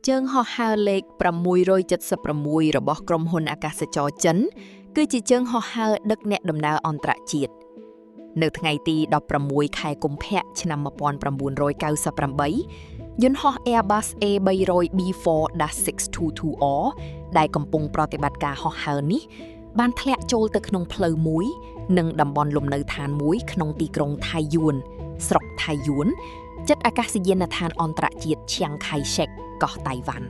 ជើងហោះហើរលេខ676របស់ក្រុមហ៊ុនអាកាសចរចិន គឺជាជើងហោះហើរដឹកអ្នកដំណើរអន្តរជាតិនៅថ្ងៃទី16ខែកុម្ភៈឆ្នាំ1998យន្តហោះ Airbus A300 B4-622R ដែលកំពុងប្រតិបត្តិការហោះហើរនេះបានធ្លាក់ចូលទៅក្នុងផ្លូវមួយ និងតំបន់លំនៅឋានមួយក្នុងទីក្រុងថៃយួនស្រុកថៃយួនជិតអាកាសយានដ្ឋានអន្តរជាតិឈៀងខៃសេកកោះតៃវ៉ាន់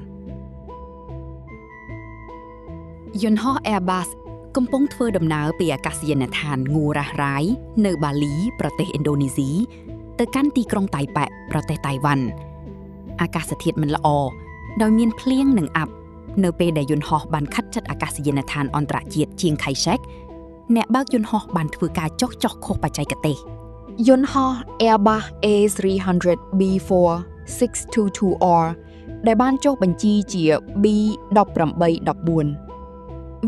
យន្តហោះ Airbus កំពុងធ្វើដំណើរពីអាកាសយានដ្ឋានងូរ៉ាស់រ៉ាយនៅបាលីប្រទេសឥណ្ឌូនេស៊ីទៅកាន់ទីក្រុងតៃប៉េប្រទេសតៃវ៉ាន់អាកាសធាតុមិនល្អដោយមានភ្លៀងនិងអាប់នៅពេលដែលយន្តហោះបានខិតជិតអាកាសយានដ្ឋានអន្តរជាតិជាងខៃសេកអ្នកបើកយន្តហោះបានធ្វើការចុះចោះខុសបច្ចេកទេស យន្តហោះ Airbus A300 B4 622R ដែលបានចុះបញ្ជីជា B1814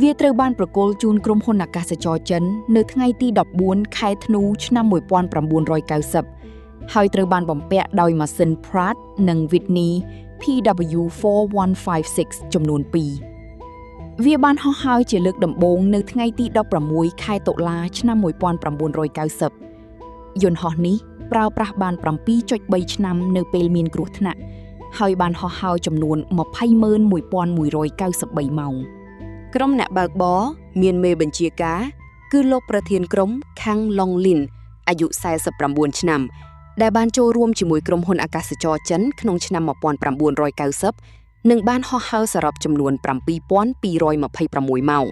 វាត្រូវបានប្រគល់ជូនក្រុមហ៊ុនអាកាសចរចិននៅថ្ងៃទី14ខែធ្នូឆ្នាំ1990ហើយត្រូវបានបំពាក់ដោយម៉ាស៊ីន Pratt និង Whitney PW4156 ចំនួន2វាបានហោះហើរជាលើកដំបូងនៅថ្ងៃទី16ខែតុលាឆ្នាំ1990យន្តហោះនេះប្រើប្រាស់បាន7.3ឆ្នាំនៅពេលមានគ្រោះថ្នាក់ហើយបានហោះហើរចំនួន201,193ម៉ោង ក្រុមអ្នកបើកបរមានមេបញ្ជាការគឺលោកប្រធានក្រុមខាងឡុងលីនអាយុ49ឆ្នាំដែលបានចូលរួមជាមួយក្រុមហ៊ុនអាកាសចរចិនក្នុងឆ្នាំ1990និងបានហោះហើរសរុបចំនួន7226ម៉ោង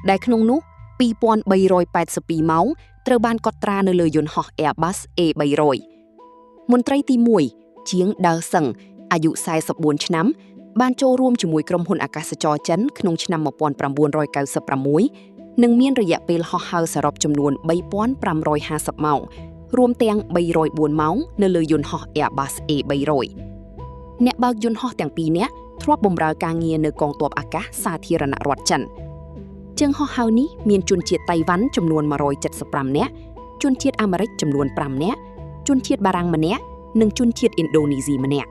ដែលក្នុងនោះ2382ម៉ោងត្រូវបានកត់ត្រានៅលើយន្តហោះ Airbus A300 មន្ត្រីទី1ជាងដើសឹងអាយុ44ឆ្នាំបានចូលរួមជាមួយក្រុមហ៊ុនអាកាសចរចិនក្នុងឆ្នាំ1996និងមានរយៈពេលហោះហើរសរុបចំនួន3550ម៉ោងរួមទាំង304ម៉ោងនៅលើយន្តហោះ Airbus A300 អ្នកបើកយន្តហោះទាំងពីរនាក់ធ្លាប់បម្រើការងារនៅកងទ័ពអាកាសសាធារណរដ្ឋចិនជើងហោះហើរនេះមានជនជាតិតៃវ៉ាន់ចំនួន175នាក់ជនជាតិអាមេរិកចំនួន5នាក់ជនជាតិបារាំងម្នាក់និងជនជាតិឥណ្ឌូនេស៊ីម្នាក់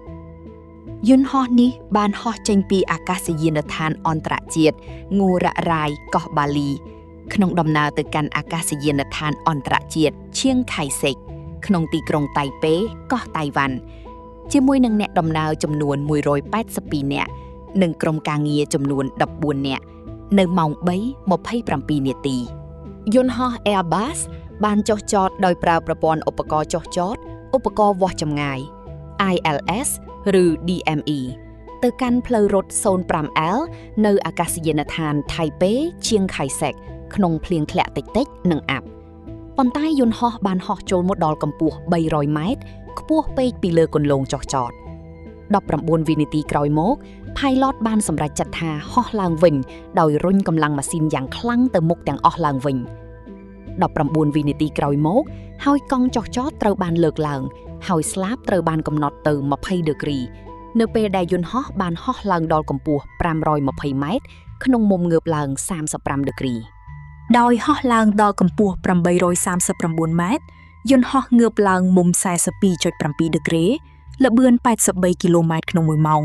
យន្តហោះនេះបានហោះចេញពីអាកាសយានដ្ឋានអន្តរជាតិងូរ៉ារ៉ាយកោះបាលីក្នុងដំណើរទៅកាន់អាកាសយានដ្ឋានអន្តរជាតិឈៀងខៃសេកក្នុងទីក្រុងតៃប៉េកោះតៃវ៉ាន់ជាមួយនឹងអ្នកដំណើរចំនួន182នាក់និងក្រុមការងារចំនួន14នាក់នៅម៉ោង3:27នាទីយន្តហោះ Airbus បានចុះចតដោយប្រើប្រព័ន្ធឧបករណ៍ចុះចតឧបករណ៍វាស់ចម្ងាយ ILS ឬ DME ទៅកាន់ផ្លូវរត់ 05L នៅអាកាសយានដ្ឋានថៃប៉េឈៀងខៃសេកក្នុងភ្លៀងធ្លាក់តិចៗនិងអាប់ប៉ុន្តែយន្តហោះបានហោះចូលមកដល់កម្ពស់300ម៉ែត្រខ្ពស់ពេកពីលើគន្លងចុះចត19វិនាទីក្រោយមក Pilot បានសម្រេចចិត្តថាហោះឡើងវិញដោយរុញកម្លាំងម៉ាស៊ីនយ៉ាងខ្លាំងទៅមុខទាំងអស់ឡើងវិញ19វិនាទីក្រោយមកហើយកង់ចុះចតត្រូវបានលើកឡើងហើយស្លាបត្រូវបានកំណត់ទៅ20ដឺក្រីនៅពេលដែលយន្តហោះបានហោះឡើងដល់កម្ពស់520ម៉ែត្រក្នុងមុំងើបឡើង35ដឺក្រី ដោយហោះឡើងដល់កម្ពស់839ម៉ែត្រយន្តហោះងើបឡើងមុំ42.7ដឺក្រេល្បឿន83គីឡូម៉ែត្រក្នុង1ម៉ោង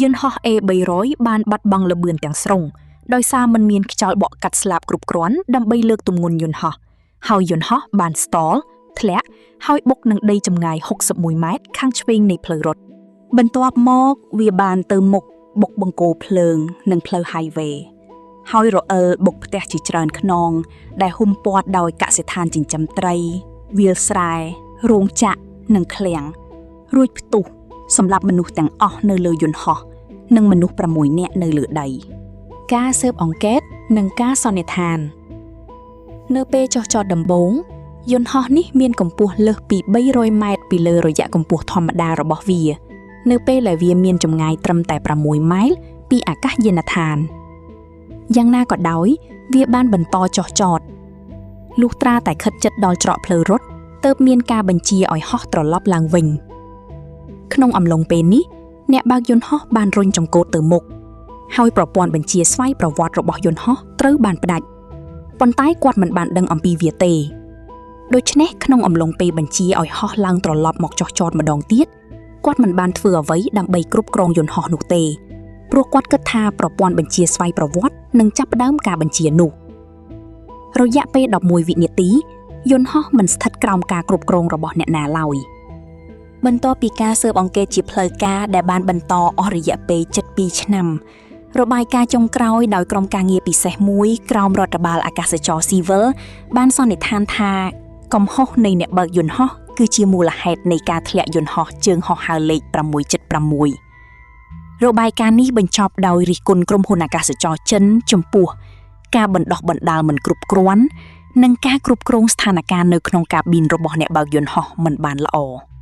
យន្តហោះ A300 បានបាត់បង់ល្បឿនទាំងស្រុងដោយសារមិនមានខ្យល់បក់កាត់ស្លាបគ្រប់គ្រាន់ដើម្បីលើកទម្ងន់យន្តហោះហើយយន្តហោះបាន stall ធ្លាក់ហើយបុកនឹងដីចម្ងាយ61ម៉ែត្រខាងឆ្វេងនៃផ្លូវរត់បន្ទាប់មកវាបានទៅមុខបុកបង្គោលភ្លើងនិងផ្លូវ highway ហើយរអិលបុកផ្ទះជាច្រើនខ្នងដែលហ៊ុមព័ទ្ធដោយកសិដ្ឋានចិញ្ចឹមត្រីវាលស្រែរោងចក្រនិងឃ្លាំងរួចផ្ទុះសម្រាប់មនុស្សទាំងអស់នៅលើយន្តហោះនិងមនុស្ស6នាក់នៅលើដី ការស៊ើបអង្កេតនិងការសន្និដ្ឋាននៅពេលចុះចតដំបូងយន្តហោះនេះមានកម្ពស់លើសពី300ម៉ែត្រពីលើរយៈកម្ពស់ធម្មតារបស់វានៅពេលដែលវាមានចម្ងាយត្រឹមតែ6ម៉ែលពីអាកាសយានដ្ឋានយ៉ាងណាក៏ដោយវាបានបន្តចុះចតលុះត្រាតែខិតជិតដល់ច្រកផ្លូវរត់ទើបមានការបញ្ជាឲ្យហោះត្រឡប់ឡើងវិញក្នុងអំឡុងពេលនេះអ្នកបើកយន្តហោះបានរុញចង្កូតទៅមុខហើយប្រព័ន្ធបញ្ជាស្វ័យប្រវត្តិរបស់យន្តហោះត្រូវបានផ្ដាច់ប៉ុន្តែគាត់មិនបានដឹងអំពីវាទេដូច្នេះក្នុងអំឡុងពេលបញ្ជាឲ្យហោះឡើងត្រឡប់មកចុះចតម្ដងទៀត គាត់មិនបានធ្វើអ្វីដើម្បីគ្រប់គ្រងយន្តហោះនោះទេព្រោះគាត់គិតថាប្រព័ន្ធបញ្ជាស្វ័យប្រវត្តិនឹងចាប់ផ្ដើមការបញ្ជានោះរយៈពេល11វិនាទីយន្តហោះមិនស្ថិតក្រោមការគ្រប់គ្រងរបស់អ្នកណាឡើយ បន្ទាប់ពីការស៊ើបអង្កេតជាផ្លូវការដែលបានបន្តអស់រយៈពេល72ឆ្នាំរបាយការណ៍ចុងក្រោយដោយក្រុមការងារពិសេសមួយក្រោមរដ្ឋបាលអាកាសចរស៊ីវិលបានសន្និដ្ឋានថាកំហុសនៃអ្នកបើកយន្តហោះគឺជាមូលហេតុនៃការធ្លាក់យន្តហោះជើងហោះហើរលេខ676របាយការណ៍នេះបញ្ចប់ដោយរិះគន់ក្រុមហ៊ុនអាកាសចរចិនចំពោះការបណ្ដោះបណ្ដាលមិនគ្រប់គ្រាន់និងការគ្រប់គ្រងស្ថានភាពនៅក្នុងកាប៊ីនរបស់អ្នកបើកយន្តហោះមិនបានល្អ។